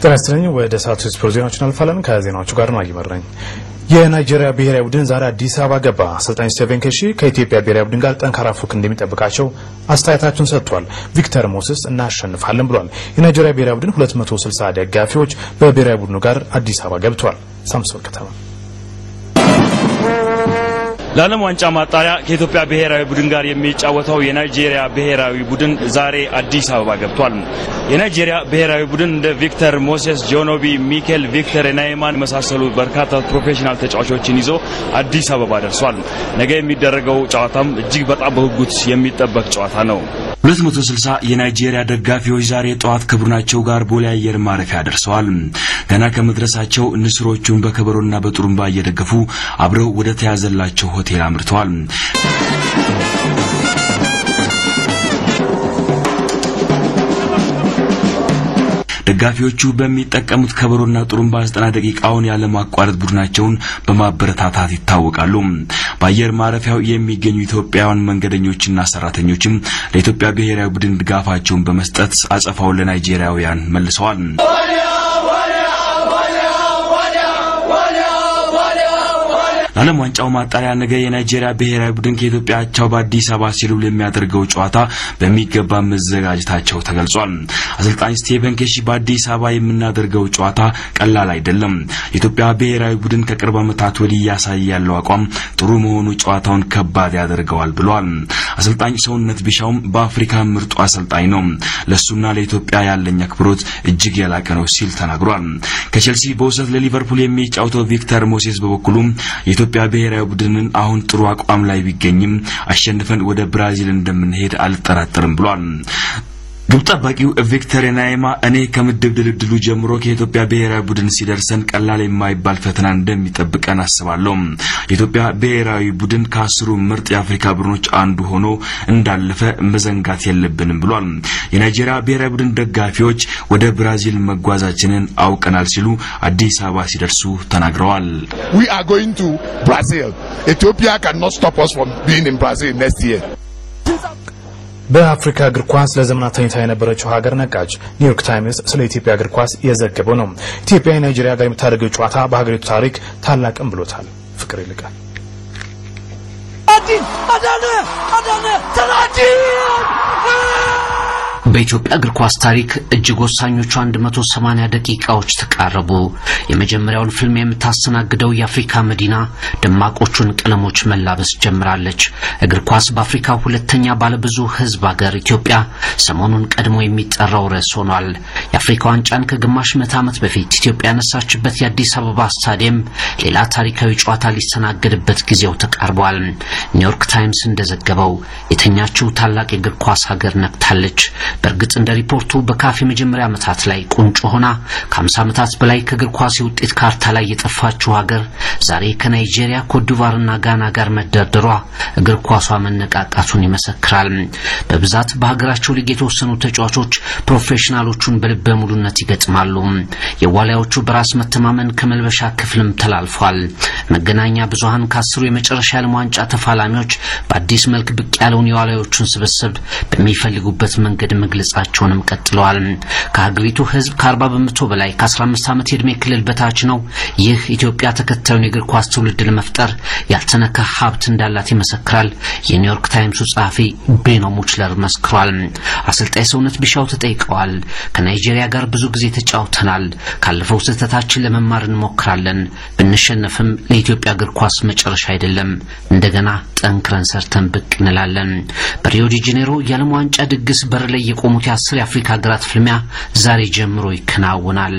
ጤና ይስጥልኝ። ወደ ሰዓቱ ስፖርት ዜናዎች እናልፋለን። ከዜናዎቹ ጋር ነው አይመረኝ። የናይጄሪያ ብሔራዊ ቡድን ዛሬ አዲስ አበባ ገባ። አሰልጣኝ ስቴቨን ኬሺ ከኢትዮጵያ ብሔራዊ ቡድን ጋር ጠንካራ ፉክክር እንደሚጠብቃቸው አስተያየታቸውን ሰጥቷል። ቪክተር ሞስስ እናሸንፋለን ብሏል። የናይጄሪያ ብሔራዊ ቡድን 260 ደጋፊዎች በብሔራዊ ቡድኑ ጋር አዲስ አበባ ገብቷል። ሳምሶን ከተማ። ለዓለም ዋንጫ ማጣሪያ ከኢትዮጵያ ብሔራዊ ቡድን ጋር የሚጫወተው የናይጄሪያ ብሔራዊ ቡድን ዛሬ አዲስ አበባ ገብቷል። የናይጄሪያ ብሔራዊ ቡድን እንደ ቪክተር ሞሴስ፣ ጆን ኦቢ ሚኬል፣ ቪክተር ናይማን የመሳሰሉ በርካታ ፕሮፌሽናል ተጫዋቾችን ይዞ አዲስ አበባ ደርሷል። ነገ የሚደረገው ጨዋታም እጅግ በጣም በጉጉት የሚጠበቅ ጨዋታ ነው። 260 የናይጄሪያ ደጋፊዎች ዛሬ ጠዋት ከቡድናቸው ጋር ቦሌ አየር ማረፊያ ደርሰዋል። ገና ከመድረሳቸው ንስሮቹን በከበሮና በጥሩምባ እየደገፉ አብረው ወደ ተያዘላቸው ሆቴል አምርተዋል። ደጋፊዎቹ በሚጠቀሙት ከበሮና ጥሩምባ 90 ደቂቃውን ያለማቋረጥ ቡድናቸውን በማበረታታት ይታወቃሉ። በአየር ማረፊያው የሚገኙ ኢትዮጵያውያን መንገደኞችና ሰራተኞችም ለኢትዮጵያ ብሔራዊ ቡድን ድጋፋቸውን በመስጠት አጸፋውን ለናይጄሪያውያን መልሰዋል። ለዓለም ዋንጫው ማጣሪያ ነገ የናይጄሪያ ብሔራዊ ቡድን ከኢትዮጵያ አቻው በአዲስ አበባ ሲሉል የሚያደርገው ጨዋታ በሚገባ መዘጋጀታቸው ተገልጿል። አሰልጣኝ ስቴቨን ኬሺ በአዲስ አበባ የምናደርገው ጨዋታ ቀላል አይደለም፣ የኢትዮጵያ ብሔራዊ ቡድን ከቅርብ ዓመታት ወዲህ እያሳየ ያለው አቋም ጥሩ መሆኑ ጨዋታውን ከባድ ያደርገዋል ብሏል። አሰልጣኝ ሰውነት ቢሻውም በአፍሪካ ምርጡ አሰልጣኝ ነው፣ ለሱና ለኢትዮጵያ ያለኝ አክብሮት እጅግ የላቀ ነው ሲል ተናግሯል። ከቼልሲ በውሰት ለሊቨርፑል የሚጫወተው ቪክተር ሞሴስ በበኩሉ የኢትዮጵያ ብሔራዊ ቡድንን አሁን ጥሩ አቋም ላይ ቢገኝም አሸንፈን ወደ ብራዚል እንደምንሄድ አልጠራጠርም ብሏል። ግብ ጠባቂው ቪክተር ናይማ እኔ ከምድብ ድልድሉ ጀምሮ ከኢትዮጵያ ብሔራዊ ቡድን ሲደርሰን ቀላል የማይባል ፈተና እንደሚጠብቀን አስባለሁ። የኢትዮጵያ ብሔራዊ ቡድን ከ10 ምርጥ የአፍሪካ ቡድኖች አንዱ ሆኖ እንዳለፈ መዘንጋት የለብንም ብሏል። የናይጄሪያ ብሔራዊ ቡድን ደጋፊዎች ወደ ብራዚል መጓዛችንን አውቀናል ሲሉ አዲስ አበባ ሲደርሱ ተናግረዋል። We are going to Brazil. Ethiopia cannot stop us from being in Brazil next year. በአፍሪካ እግር ኳስ ለዘመናት ተኝታ የነበረችው ሀገር ነቃች። ኒውዮርክ ታይምስ ስለ ኢትዮጵያ እግር ኳስ የዘገበው ነው። ኢትዮጵያ ከናይጄሪያ ጋር የምታደርገው ጨዋታ በሀገሪቱ ታሪክ ታላቅም ብሎታል። ፍቅር ይልቃል። በኢትዮጵያ እግር ኳስ ታሪክ እጅግ ወሳኞቹ 180 ደቂቃዎች ተቃረቡ። የመጀመሪያውን ፍልሚያ የምታስተናግደው የአፍሪካ መዲና ደማቆቹን ቀለሞች መላበስ ጀምራለች። እግር ኳስ በአፍሪካ ሁለተኛ ባለብዙ ሕዝብ ሀገር ኢትዮጵያ ሰሞኑን ቀድሞ የሚጠራው ርዕስ ሆኗል። የአፍሪካ ዋንጫን ከግማሽ ምዕተ ዓመት በፊት ኢትዮጵያ ያነሳችበት የአዲስ አበባ ስታዲየም ሌላ ታሪካዊ ጨዋታ ሊስተናገድበት ጊዜው ተቃርቧል። ኒውዮርክ ታይምስ እንደዘገበው የተኛችው ታላቅ የእግር ኳስ ሀገር ነቅታለች። በእርግጥ እንደ ሪፖርቱ በካፍ የመጀመሪያ ዓመታት ላይ ቁንጮ ሆና ከ50 ዓመታት በላይ ከእግር ኳስ የውጤት ካርታ ላይ የጠፋችው ሀገር ዛሬ ከናይጄሪያ፣ ኮትዲቯርና ጋና ጋር መደርደሯ እግር ኳሷ መነቃቃቱን ይመሰክራል። በብዛት በሀገራቸው ሊግ የተወሰኑ ተጫዋቾች ፕሮፌሽናሎቹን በልበ ሙሉነት ይገጥማሉ። የዋልያዎቹ በራስ መተማመን ከመልበሻ ክፍልም ተላልፏል። መገናኛ ብዙሃን ከ10ሩ የመጨረሻ የዓለም ዋንጫ ተፋላሚዎች በአዲስ መልክ ብቅ ያለውን የዋልያዎቹን ስብስብ በሚፈልጉበት መንገድ መግለጻቸውንም ቀጥለዋል። ከሀገሪቱ ሕዝብ ከ40% በላይ ከ15 ዓመት የዕድሜ ክልል በታች ነው። ይህ ኢትዮጵያ ተከታዩን የእግር ኳስ ትውልድ ለመፍጠር ያልተነካ ሀብት እንዳላት ይመሰክራል። የኒውዮርክ ታይምሱ ጸሐፊ ቤኖ ሙችለር መስክሯል። አሰልጣኝ ሰውነት ቢሻው ተጠይቀዋል። ከናይጄሪያ ጋር ብዙ ጊዜ ተጫውተናል። ካለፈው ስህተታችን ለመማር እንሞክራለን። ብንሸነፍም ለኢትዮጵያ እግር ኳስ መጨረሻ አይደለም። እንደገና ጠንክረን ሰርተን ብቅ እንላለን። በሪዮ ዲ ጄኔሮ የዓለም ዋንጫ ድግስ በር ላይ የቆሙት የ10 የአፍሪካ ሀገራት ፍልሚያ ዛሬ ጀምሮ ይከናወናል።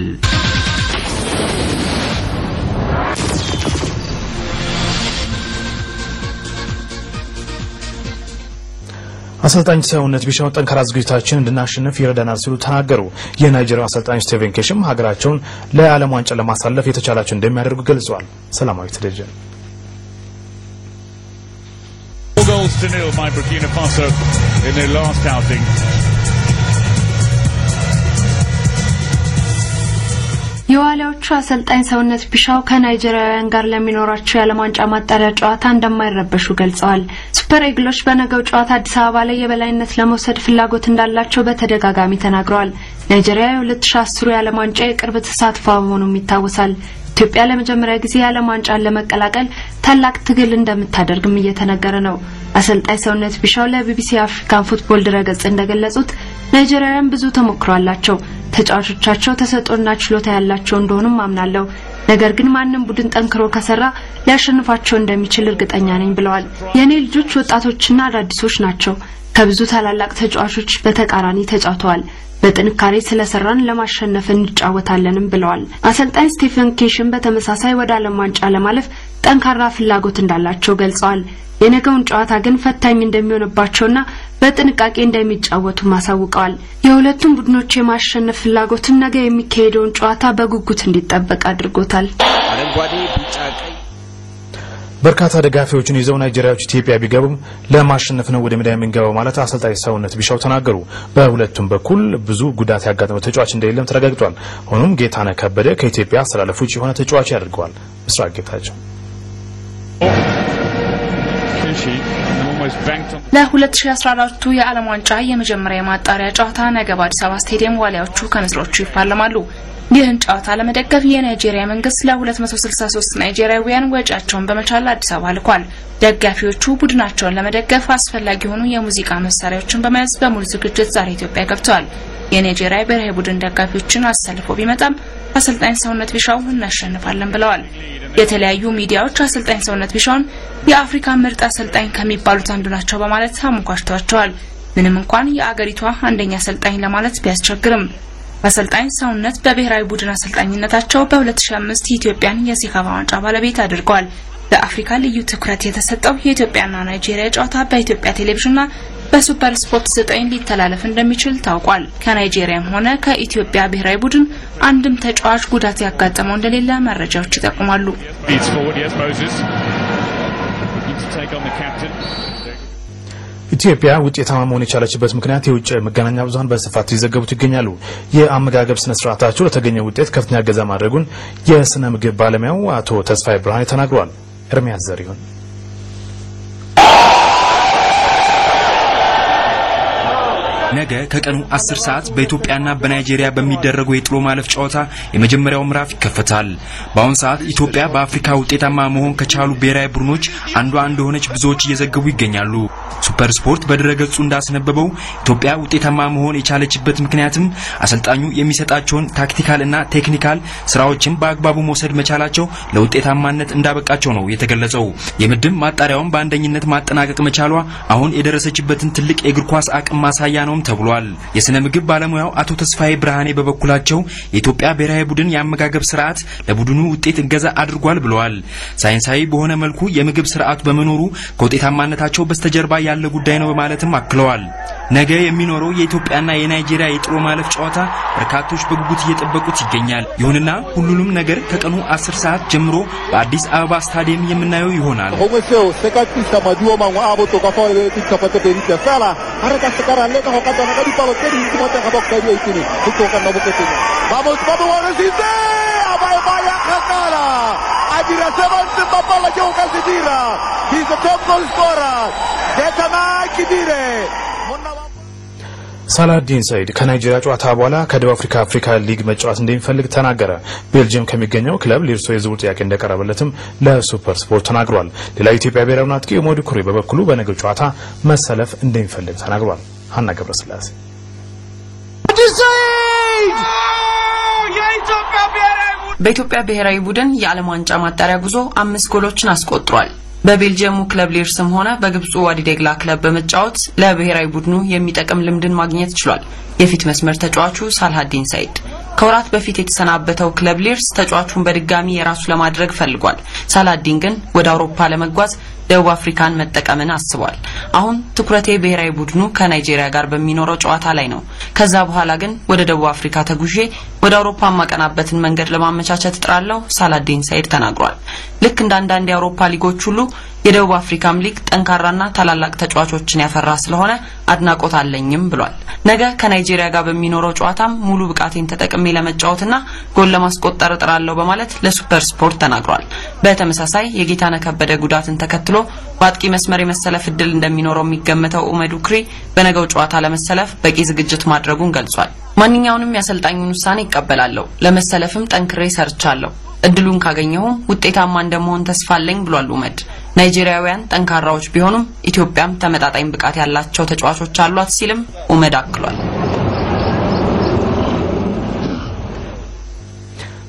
አሰልጣኝ ሰውነት ቢሻው ጠንካራ ዝግጅታችን እንድናሸንፍ ይረዳናል ሲሉ ተናገሩ። የናይጄሪያው አሰልጣኝ ስቴቨን ኬሽም ሀገራቸውን ለዓለም ዋንጫ ለማሳለፍ የተቻላቸው እንደሚያደርጉ ገልጸዋል። ሰላማዊት ደጀን። 4-0 by Burkina Faso in their last outing. የዋሊያዎቹ አሰልጣኝ ሰውነት ቢሻው ከናይጄሪያውያን ጋር ለሚኖራቸው የዓለም ዋንጫ ማጣሪያ ጨዋታ እንደማይረበሹ ገልጸዋል። ሱፐር ኤግሎች በነገው ጨዋታ አዲስ አበባ ላይ የበላይነት ለመውሰድ ፍላጎት እንዳላቸው በተደጋጋሚ ተናግረዋል። ናይጄሪያ የ2010 የዓለም ዋንጫ የቅርብ ተሳትፎ መሆኑም ይታወሳል። ኢትዮጵያ ለመጀመሪያ ጊዜ የዓለም ዋንጫን ለመቀላቀል ታላቅ ትግል እንደምታደርግም እየተነገረ ነው። አሰልጣኝ ሰውነት ቢሻው ለቢቢሲ አፍሪካን ፉትቦል ድረገጽ እንደገለጹት ናይጄሪያውያን ብዙ ተሞክሮ አላቸው። ተጫዋቾቻቸው ተሰጥኦና ችሎታ ያላቸው እንደሆኑም አምናለሁ። ነገር ግን ማንም ቡድን ጠንክሮ ከሰራ ሊያሸንፋቸው እንደሚችል እርግጠኛ ነኝ ብለዋል። የኔ ልጆች ወጣቶችና አዳዲሶች ናቸው። ከብዙ ታላላቅ ተጫዋቾች በተቃራኒ ተጫውተዋል። በጥንካሬ ስለሰራን ለማሸነፍ እንጫወታለንም ብለዋል። አሰልጣኝ ስቴፈን ኬሽን በተመሳሳይ ወደ ዓለም ዋንጫ ለማለፍ ጠንካራ ፍላጎት እንዳላቸው ገልጸዋል። የነገውን ጨዋታ ግን ፈታኝ እንደሚሆንባቸውና በጥንቃቄ እንደሚጫወቱ አሳውቀዋል። የሁለቱም ቡድኖች የማሸነፍ ፍላጎትም ነገ የሚካሄደውን ጨዋታ በጉጉት እንዲጠበቅ አድርጎታል። አረንጓዴ፣ ቢጫ፣ ቀይ። በርካታ ደጋፊዎችን ይዘው ናይጄሪያዎች ኢትዮጵያ ቢገቡም ለማሸነፍ ነው ወደ ሜዳ የምንገባው ማለት አሰልጣኝ ሰውነት ቢሻው ተናገሩ። በሁለቱም በኩል ብዙ ጉዳት ያጋጠመው ተጫዋች እንደሌለም ተረጋግጧል። ሆኖም ጌታነህ ከበደ ከኢትዮጵያ አሰላለፍ ውጭ የሆነ ተጫዋች ያደርገዋል። ምስራቅ ጌታቸው። ለ2014 የዓለም ዋንጫ የመጀመሪያ የማጣሪያ ጨዋታ ነገ በአዲስ አበባ ስቴዲየም ዋሊያዎቹ ከንስሮቹ ይፋለማሉ። ይህን ጨዋታ ለመደገፍ የናይጄሪያ መንግስት ለ263 ናይጄሪያውያን ወጪያቸውን በመቻል አዲስ አበባ ልኳል። ደጋፊዎቹ ቡድናቸውን ለመደገፍ አስፈላጊ የሆኑ የሙዚቃ መሳሪያዎችን በመያዝ በሙሉ ዝግጅት ዛሬ ኢትዮጵያ ገብተዋል። የናይጄሪያ ብሔራዊ ቡድን ደጋፊዎችን አሰልፎ ቢመጣም አሰልጣኝ ሰውነት ቢሻው እናሸንፋለን ብለዋል። የተለያዩ ሚዲያዎች አሰልጣኝ ሰውነት ቢሻውን የአፍሪካ ምርጥ አሰልጣኝ ከሚባሉት አንዱ ናቸው በማለት አሞካሽተዋቸዋል። ምንም እንኳን የአገሪቷ አንደኛ አሰልጣኝ ለማለት ቢያስቸግርም፣ አሰልጣኝ ሰውነት በብሔራዊ ቡድን አሰልጣኝነታቸው በ2005 ኢትዮጵያን የሴካፋ ዋንጫ ባለቤት አድርገዋል። በአፍሪካ ልዩ ትኩረት የተሰጠው የኢትዮጵያና ናይጄሪያ ጨዋታ በኢትዮጵያ ቴሌቪዥንና በሱፐር ስፖርት 9 ሊተላለፍ እንደሚችል ታውቋል። ከናይጄሪያም ሆነ ከኢትዮጵያ ብሔራዊ ቡድን አንድም ተጫዋች ጉዳት ያጋጠመው እንደሌለ መረጃዎች ይጠቁማሉ። ኢትዮጵያ ውጤታማ መሆን የቻለችበት ምክንያት የውጭ መገናኛ ብዙኃን በስፋት ሊዘገቡት ይገኛሉ። የአመጋገብ ስነ ስርዓታቸው ለተገኘ ውጤት ከፍተኛ እገዛ ማድረጉን የስነ ምግብ ባለሙያው አቶ ተስፋዬ ብርሃኔ ተናግረዋል። ኤርሚያስ ዘሪሁን። ነገ ከቀኑ 10 ሰዓት በኢትዮጵያና በናይጄሪያ በሚደረገው የጥሎ ማለፍ ጨዋታ የመጀመሪያው ምዕራፍ ይከፈታል። በአሁን ሰዓት ኢትዮጵያ በአፍሪካ ውጤታማ መሆን ከቻሉ ብሔራዊ ቡድኖች አንዷ እንደሆነች ብዙዎች እየዘገቡ ይገኛሉ። ሱፐር ስፖርት በድረገጹ እንዳስነበበው ኢትዮጵያ ውጤታማ መሆን የቻለችበት ምክንያትም አሰልጣኙ የሚሰጣቸውን tactical እና technical ስራዎችን በአግባቡ መውሰድ መቻላቸው ለውጤታማነት እንዳበቃቸው ነው የተገለጸው። የምድብ ማጣሪያውን በአንደኝነት ማጠናቀቅ መቻሏ አሁን የደረሰችበትን ትልቅ የእግር ኳስ አቅም ማሳያ ነው ተብሏል። የስነ ምግብ ባለሙያው አቶ ተስፋዬ ብርሃኔ በበኩላቸው የኢትዮጵያ ብሔራዊ ቡድን የአመጋገብ ስርዓት ለቡድኑ ውጤት እገዛ አድርጓል ብለዋል። ሳይንሳዊ በሆነ መልኩ የምግብ ስርዓቱ በመኖሩ ከውጤታማነታቸው በስተጀርባ ያለ ጉዳይ ነው በማለትም አክለዋል። ነገ የሚኖረው የኢትዮጵያና የናይጄሪያ የጥሎ ማለፍ ጨዋታ በርካቶች በጉጉት እየጠበቁት ይገኛል። ይሁንና ሁሉንም ነገር ከቀኑ 10 ሰዓት ጀምሮ በአዲስ አበባ ስታዲየም የምናየው ይሆናል። ሳላዲን ሰይድ ከናይጄሪያ ጨዋታ በኋላ ከደቡብ አፍሪካ አፍሪካ ሊግ መጫወት እንደሚፈልግ ተናገረ። ቤልጅየም ከሚገኘው ክለብ ሊርሶ የዝውውር ጥያቄ እንደቀረበለትም ለሱፐር ስፖርት ተናግሯል። ሌላው የኢትዮጵያ ብሔራዊ አጥቂ ሞዲ ኩሪ በበኩሉ በነገው ጨዋታ መሰለፍ እንደሚፈልግ ተናግሯል። ሀና ገብረስላሴ። በኢትዮጵያ ብሔራዊ ቡድን የዓለም ዋንጫ ማጣሪያ ጉዞ 5 ጎሎችን አስቆጥሯል። በቤልጅየሙ ክለብ ሊርስም ሆነ በግብፁ ዋዲ ደግላ ክለብ በመጫወት ለብሔራዊ ቡድኑ የሚጠቅም ልምድን ማግኘት ችሏል። የፊት መስመር ተጫዋቹ ሳልሃዲን ሰይድ ከወራት በፊት የተሰናበተው ክለብ ሊርስ ተጫዋቹን በድጋሚ የራሱ ለማድረግ ፈልጓል። ሳልሃዲን ግን ወደ አውሮፓ ለመጓዝ ደቡብ አፍሪካን መጠቀምን አስቧል። አሁን ትኩረቴ ብሔራዊ ቡድኑ ከናይጄሪያ ጋር በሚኖረው ጨዋታ ላይ ነው። ከዛ በኋላ ግን ወደ ደቡብ አፍሪካ ተጉዤ ወደ አውሮፓ የማቀናበትን መንገድ ለማመቻቸት እጥራለሁ ሳላዲን ሰይድ ተናግሯል። ልክ እንደ አንዳንድ የአውሮፓ ሊጎች ሁሉ የደቡብ አፍሪካም ሊግ ጠንካራና ታላላቅ ተጫዋቾችን ያፈራ ስለሆነ አድናቆት አለኝም ብሏል። ነገ ከናይጄሪያ ጋር በሚኖረው ጨዋታም ሙሉ ብቃቴን ተጠቅሜ ለመጫወትና ጎል ለማስቆጠር እጥራለሁ በማለት ለሱፐር ስፖርት ተናግሯል። በተመሳሳይ የጌታነህ ከበደ ጉዳትን ተከትሎ በአጥቂ መስመር የመሰለፍ እድል እንደሚኖረው የሚገመተው ኡመድ ኡክሪ በነገው ጨዋታ ለመሰለፍ በቂ ዝግጅት ማድረጉን ገልጿል። ማንኛውንም የአሰልጣኙን ውሳኔ እቀበላለሁ፣ ለመሰለፍም ጠንክሬ ሰርቻለሁ፣ እድሉን ካገኘሁም ውጤታማ እንደመሆን ተስፋ አለኝ ብሏል ኡመድ። ናይጄሪያውያን ጠንካራዎች ቢሆኑም ኢትዮጵያም ተመጣጣኝ ብቃት ያላቸው ተጫዋቾች አሏት ሲልም ኡመድ አክሏል።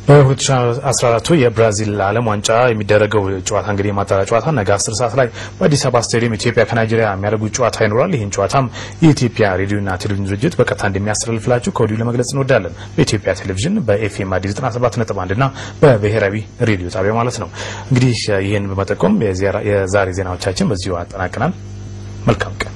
በ2014 የብራዚል ዓለም ዋንጫ የሚደረገው ጨዋታ እንግዲህ የማጣሪያ ጨዋታ ነገ 10 ሰዓት ላይ በአዲስ አበባ ስታዲየም ኢትዮጵያ ከናይጄሪያ የሚያደርጉት ጨዋታ ይኖራል። ይህን ጨዋታም የኢትዮጵያ ሬዲዮና ቴሌቪዥን ድርጅት በቀጥታ እንደሚያስተላልፍላችሁ ከወዲሁ ለመግለጽ እንወዳለን። በኢትዮጵያ ቴሌቪዥን በኤፍኤም አዲስ 97.1 እና በብሔራዊ ሬዲዮ ጣቢያ ማለት ነው። እንግዲህ ይህን በመጠቆም የዛሬ ዜናዎቻችን በዚሁ አጠናቅናል። መልካም ቀን።